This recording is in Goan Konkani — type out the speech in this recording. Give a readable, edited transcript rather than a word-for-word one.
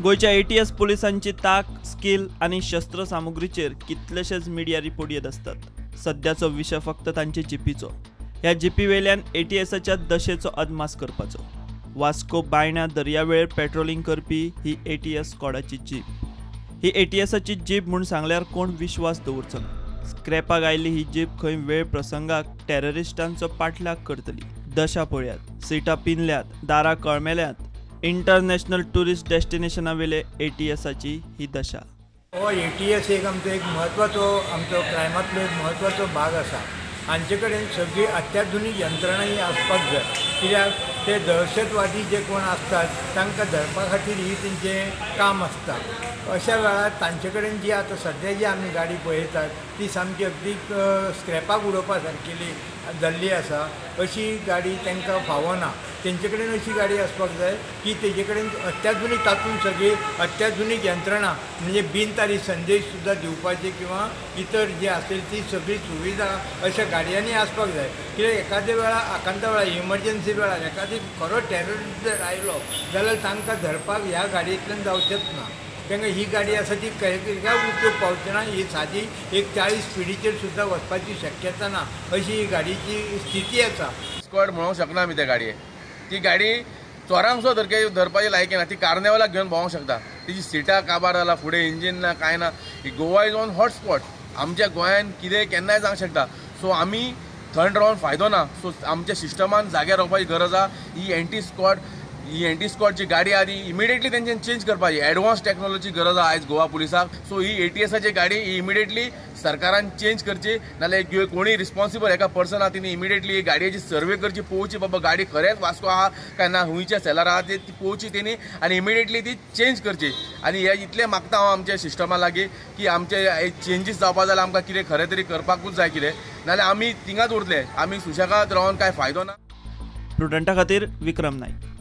गोंयच्या एटीएस पुलिसांची ताक, स्किल आनी शस्त्र सामुग्रीचेर कितलेशेच मिडिया रिपोर्ट येत आसतात. सद्याचो विशय फक्त तांचे जिपीचो. ह्या जिपी वेल्यान एटीएसाच्या दशेचो अदमास करपाचो. वास्को बायणा दर्यावेळ पेट्रोलिंग करपी ही एटीएस स्क्वॉडाची जीप. ही एटीएसाची जीप म्हूण सांगल्यार कोण विश्वास दवरचो ना. स्क्रॅपाक आयिल्ली ही जीप खंय वेळ प्रसंगाक टेररिस्टांचो पाठलाग करतली. दशा पळयात, सिटां पिनल्यात, दारां कळमेल्यांत. इंटरनॅशनल ट्युरिस्ट डेस्टिनेशना वेले एटीएसाची ही दशा. हो एटीएस एक आमचो एक म्हत्वाचो, आमचो क्रायमांतलो एक म्हत्वाचो भाग आसा. हांचे कडेन सगळी अत्याधुनीक यंत्रणा ही आसपाक जाय, कित्याक ते दहशतवादी जे कोण आसतात तांकां धरपा खातीर ही तेंचें काम आसता. अशा वेळार तांचे कडेन जी आतां सद्या जी आमी गाडी पळयतात ती सामकी अगदी स्क्रॅपाक उडोवपा सारकेली जाल्ली आसा. अशी गाडी तांकां फावना. तेंचे कडेन अशी गाडी आसपाक जाय की तेजे कडेन अत्याधुनीक, तातूंत सगळी अत्याधुनीक यंत्रणा म्हणजे बिनतारी संदेश सुद्दां दिवपाची किंवा इतर जी असेल ती सगळी सुविधा अशा गाडयांनी आसपाक जाय. कित्याक एखाद्या वेळार आकांता वेळार इमर्जन्सी वेळार एखादी खरो टेररिस्ट जर आयलो जाल्यार तांकां धरपाक ह्या गाडयेंतल्यान जावचेंच ना. तांकां ही गाडी आसा ती काय उपयोग पावची ना. ही सादी एक 40 स्पिडीचेर सुद्दां वचपाची शक्यता ना अशी ही गाडयेची स्थिती आसा. स्क्वॉड म्हणूंक शकना आमी त्या गाडये. ती गाडी चोरांक सुद्दां धरपाची लायकी ना. ती कार्नेवालाक घेवन भोंवंक शकता. तिची सिटां काबार जाला, फुडें इंजीन ना, कांय ना. Goa is on hot spot. आमच्या गोंयान कितें केन्नाय जावंक शकता. सो आमी थंड रावन फायदो ना. सो आमच्या सिस्टमान जाग्यार रावपाची गरज आसा. ही एंटी स्क्वॉड, ही एंटी स्क्वॉड जी गाडी आहा ती इमिडिएटली तेंच्यान चेंज करपाची. एडवान्स टॅक्नॉलॉजी गरज आहा आयज गोवा पुलिसाक. सो ही एटीएसाची गाडी ही इमिडिएटली सरकारान चेंज करची, नाल्यार कोणी रिस्पॉन्सिबल एका पर्सन आहा तिणी इमिडिएटली ही गाडयेची सर्वे करची, पळोवची बाबा गाडी खरेंच वास्को आहा काय ना, हुंयच्या सेलर आहा ती पळोवची तेणी आनी इमिडिएटली ती चेंज करची. आनी हे इतलें मागता हांव आमच्या सिस्टमा लागीं की आमचे चेंजीस जावपा जाल्यार आमकां कितें खरें तरी करपाकूच जाय कितें, नाल्यार आमी थिंगाच उरतले. आमी सुशेगाद रावन कांय फायदो ना. प्रुडंटा खातीर विक्रम नायक.